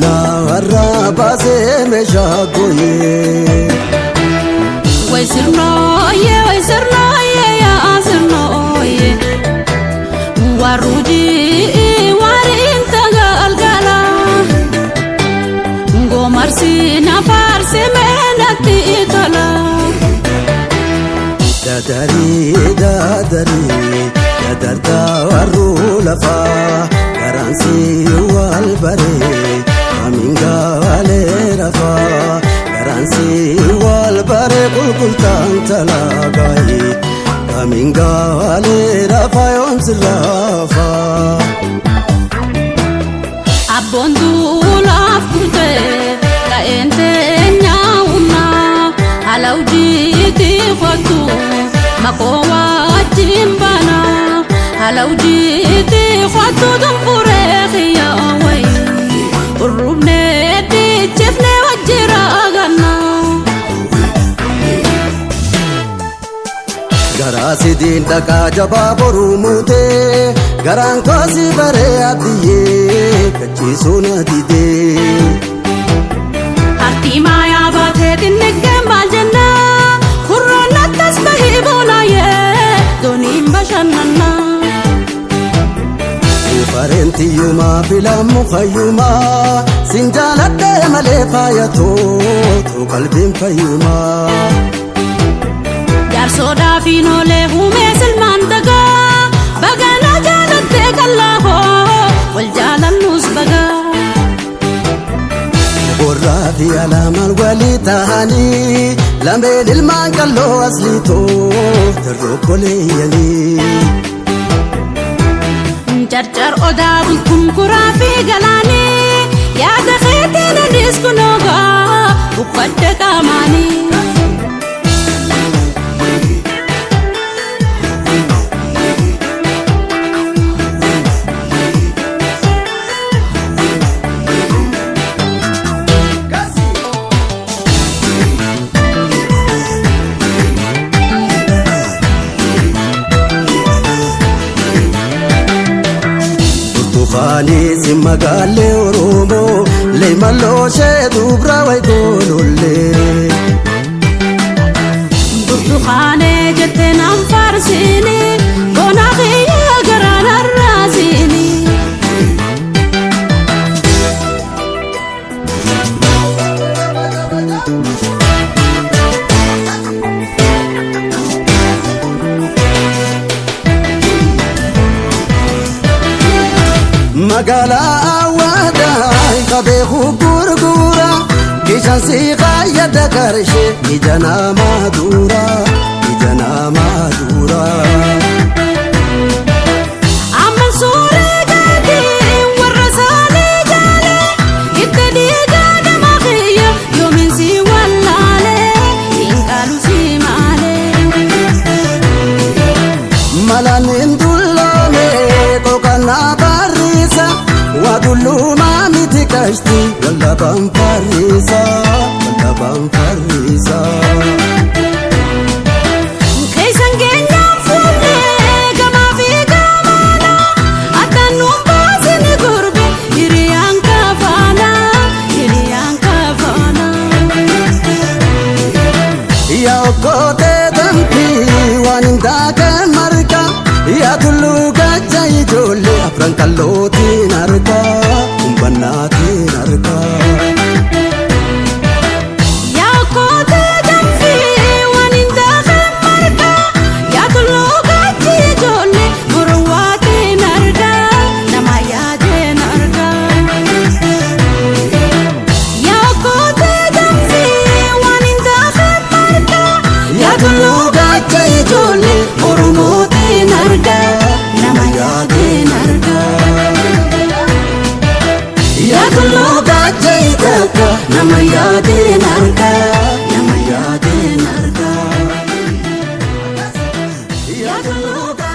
Diinaa baasee meeshaa gooyee. Way sirnooyee way sirnooyee yaa sirnooyee warruujii wariin tagalgala goomarsi na faarsi meenatti tola. Dadarii dadarii dadartaa warruu lafaa garansi wal baree kamiin rafaa garansi wal baree qulqultaan talaagaayee kamiin gaalee rafaa yoomsi rafaa. Abboon duulaaf kurtee ka'een teenyaa humnaa haala hojiitti kottu maqoo wajjin baana haala hojiitti kottu tumfuree xiyyaa wayi urrubnee dichifnee wajjira ganna. Garaa sidiin dhaqaa jabaa boruu muutee garaan koosii baree addiyyee kachiisuu na didee. Hartii maayaa baatee xinnigee maal jennaa kurroon akkas bahii boonaayee dooniin bashannanaa. Fareentii filamu fayyumaa siin jaaladhee malee faayatoo too qalbiin fayyumaa. Jaarsoodhaa fi noolee uumee silmaan dagaa baganaa jaalattee qallaahoo wal jaalannus bagaa. Borraa fi alaamaan walii ta'anii lameen ilmaan qalloo asliitoo tirrokkoleeyyanii. Carcar odaa bultuun kuraa fi galaanii yaada keetiin anis kunoogaa uffadde qaamaanii. Burtukaanii si magaalee Oromoo leemalloo ishee dubra wayi goolollee. Burtukaanee jettee naan faarsiini bonaa kiyya garaan arraasiini. Magaalaa Awaadaa qabee gurgura bishaan si fayyada qarshee ija namaa dura ija namaa dura. Amman suuree gaarii warra isaanii jaalee itti dhiigaa nama kiyya yoomiin si wallaalee hin qaalu si maalee. Malaan hin dulloome qooqannaa barriisa waa dullumaa miti qashti wallabaan farriisa wallabaan farriisa. Keessan keenyaan fuullee gamaa fi gamaana addaan nuun baasini gurbe hiriyaan kafaana hiriyaan kafaana. Yaa okkotee dambii waan hin daakan marga yaa tulluu gacha ijoollee afran qallootiin arga humbannaatiin arga. Yaa okkotee danfii waan hin daakan marga yaa tulluu gachi ijoollee morowaatiin argaa nama yaadeen argaa. Yaa okkotee danfii waan hin daakan marga yaa tulluu gacha ijoollee oromootiin argaa nama yaadeen argaa. Yaa tulluu gacha ijaaka nama yaadeen arga nama yaadeen arga. Yaa tulluu.